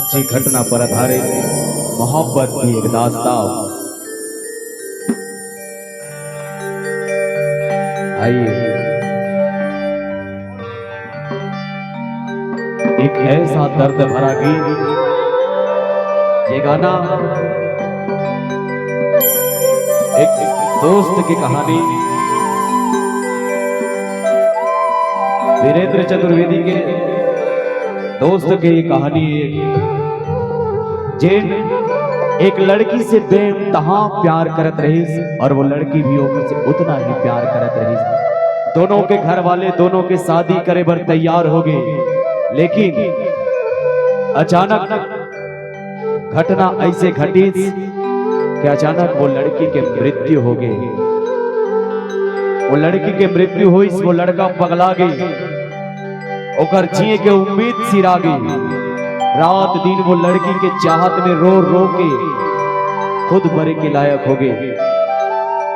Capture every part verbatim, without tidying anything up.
सच्ची घटना पर आधारित मोहब्बत की एक दास्तान। आइए, एक ऐसा दर्द भरा गीत, ये गाना एक दोस्त की कहानी, वीरेंद्र चतुर्वेदी के दोस्त की ये कहानी है, जेन एक लड़की से बेइंतहा प्यार करत रहिस और वो लड़की भी ओकर से उतना ही प्यार करत रहिस। दोनों के घर वाले दोनों के शादी करे बर तैयार हो गए, लेकिन अचानक घटना ऐसे घटिस कि अचानक वो लड़की के मृत्यु हो गई। वो लड़की के मृत्यु होइस, वो लड़का पगला गई, ओकर जिए के उम्मीद सिरा गई। रात दिन वो लड़की के चाहत में रो रो के खुद मरे के लायक हो गई।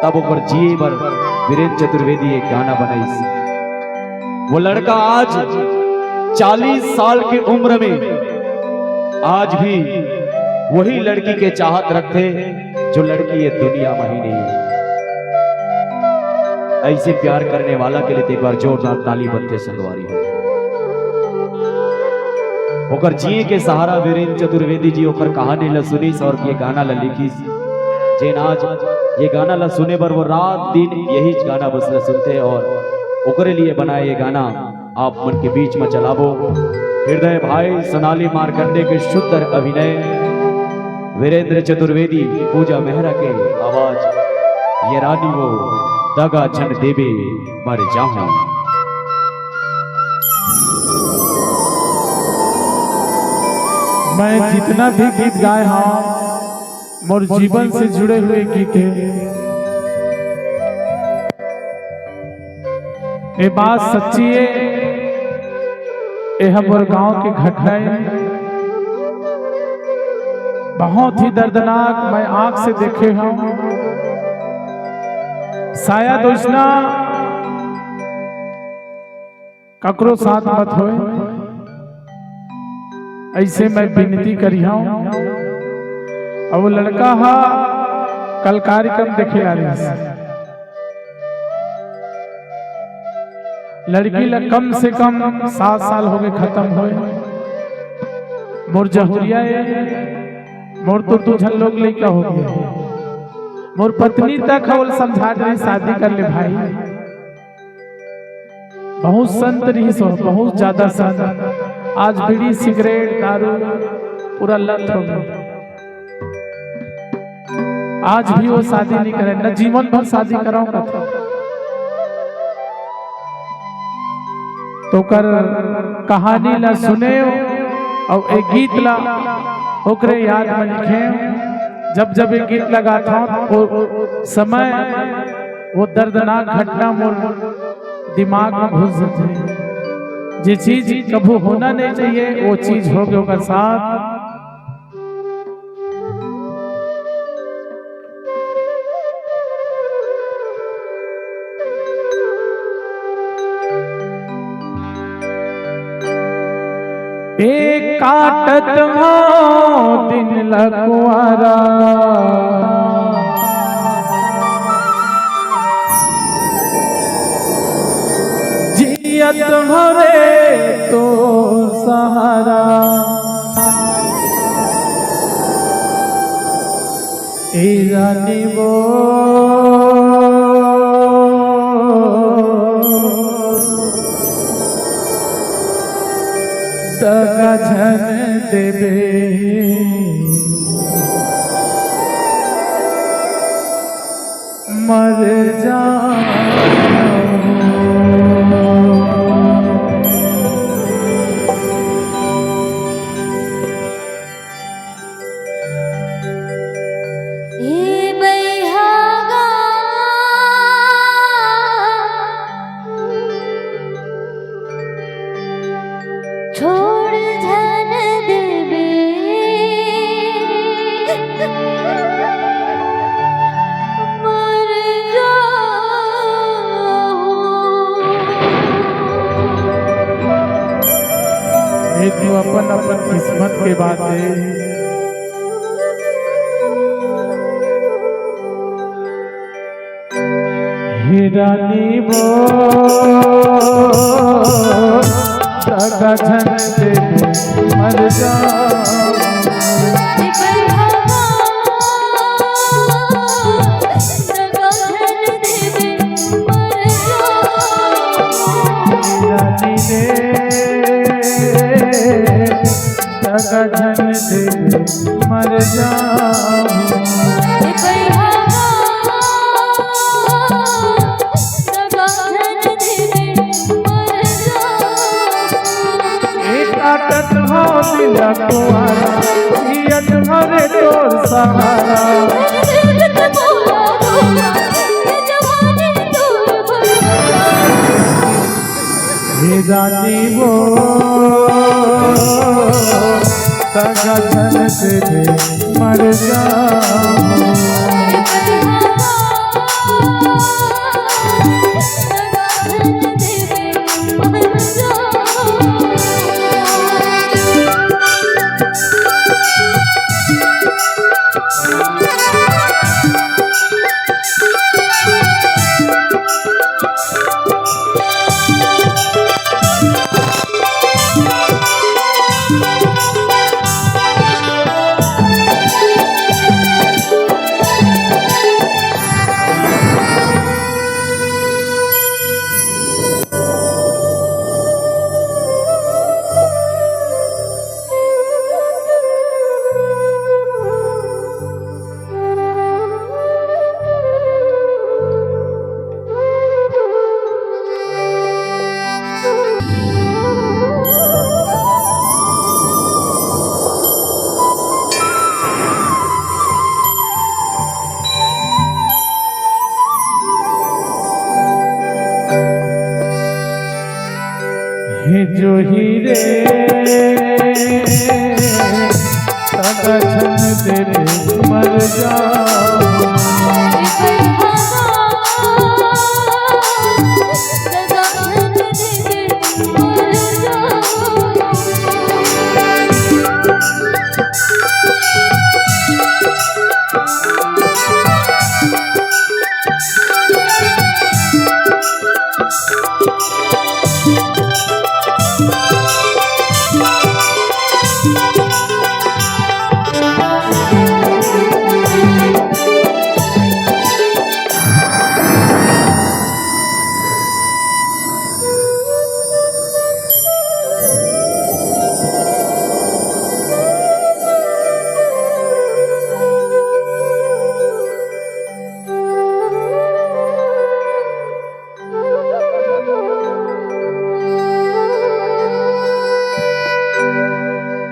तब ओकर जिए बर वीरेंद्र चतुर्वेदी एक गाना बनाइस। वो लड़का आज चालीस साल की उम्र में आज भी वही लड़की के चाहत रखथे, जो लड़की ये दुनिया में ही नहीं है। ऐसे प्यार करने वाला के लिए तो एक बार जोरदार ताली बनथे संगवारी हो। ओकर जिए के सहारा वीरेंद्र चतुर्वेदी जी ओकर कहानी ला सुनिस और ये गाना ला लिखिस। जेन आज ये गाना ला सुने बर वो रात दिन यही गाना बस ला सुनथे और ओकरे लिए बनाए ये गाना आप मन के बीच में चलाबो। हृदय भाई सोनाली मार्कंडे के सुंदर अभिनय, वीरेंद्र चतुर्वेदी, पूजा मेहरा के आवाज, ये रानी वो दगा झन देबे मर जाहूं। मैं जितना भी गीत गाए हंव, मोर जीवन से जुड़े हुए गीत हे। ये बात सच्ची हे, ये हमर गांव के घटना हे, बहुत ही दर्दनाक, मैं आंख से देखे हंव। शायद ओइसना ककरो साथ मत होए, ऐसे मैं विनती करिहंव। अब वो लड़का हा कल कार्यक्रम देखे ला रहिस। लड़की ला कम से कम सात साल हो गए खत्म होए। मोर जहुरिया हे, मोर तो दू झन लोग लइका हो गए। मोर पत्नी तक हा ओला समझा रही, शादी कर ले भाई। बहुत संत रहिस हो, बहुत ज्यादा संत। आज बीड़ी, सिगरेट, दारू पूरा लत हो गए। आज भी वो शादी नहीं करे, न जीवन भर शादी कराओ कथे। तो ओकर कहानी ला सुने और एक गीत ला ओकरे याद में लिखे। जब जब एक गीत ला गाथंव, वो समय, वो दर्दनाक घटना मोर दिमाग में घुस जाथे। जे चीज कभू होना नहीं चाहिए, वो चीज हो गए ओकर साथ। एक काटत हंव दिन ल कुंवारा, जियत हंव रे तोर सहारा। ए रानी वो दगा झन देबे, मर जाहूं। ए बइहा गा, छोड़ झन देबे, मर जाहूं। जो अपन अपन किस्मत के बात हे। हे रानी वो दगा झन दे मर जा। रानी रे दगा झन दे मर जाऊं। ए काटत हो दिल कुआरा, जियत हो रे तोर सहारा। हे रानी वो दगा झन दे मर जाऊं। हे जो हीरे दगा झन दे मर जाऊं।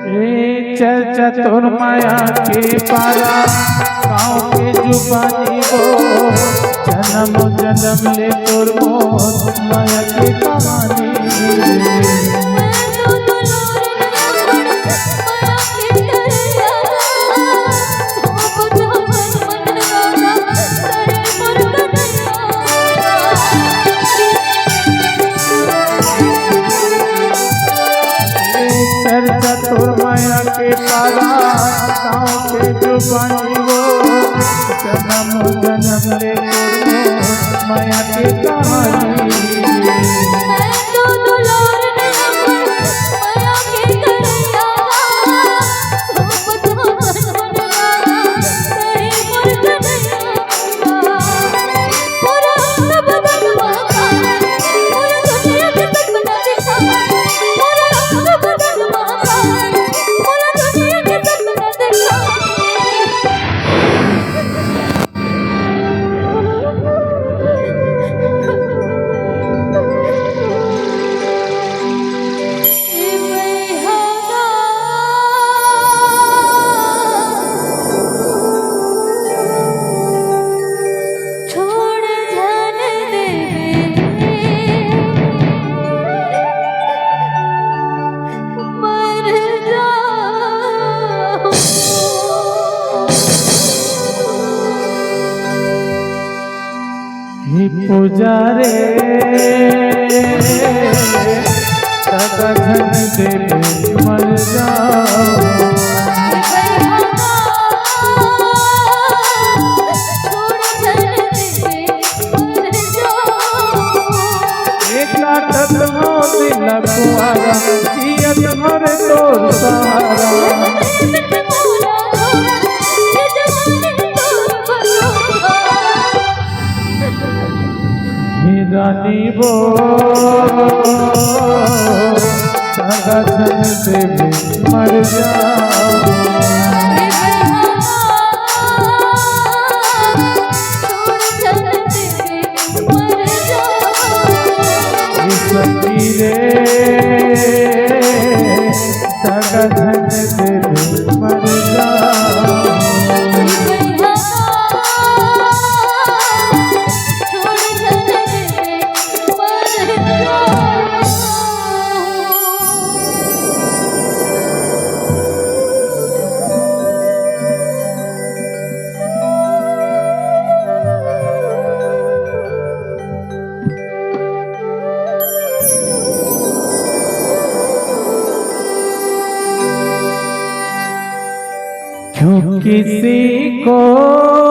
ए चर्चा तोर माया के पारा, गाँव के जुबानी वो, जन्म जन्म ले तोर मोर माया के कहानी। चर्चा तोर माया के पारा, गाँव के जुबानी वो, जन्म जन्म ले तोर माया के कहानी। हे पूजा रे, दगा झन दे मर जाओ। ए काटत हो दिल कुआरा, जियत मर तोर सहारा। हे रानी वो, सगा धन से भी मर जाओ। सखी रे, सगा धन से भी मर जाओ। क्यों किसी को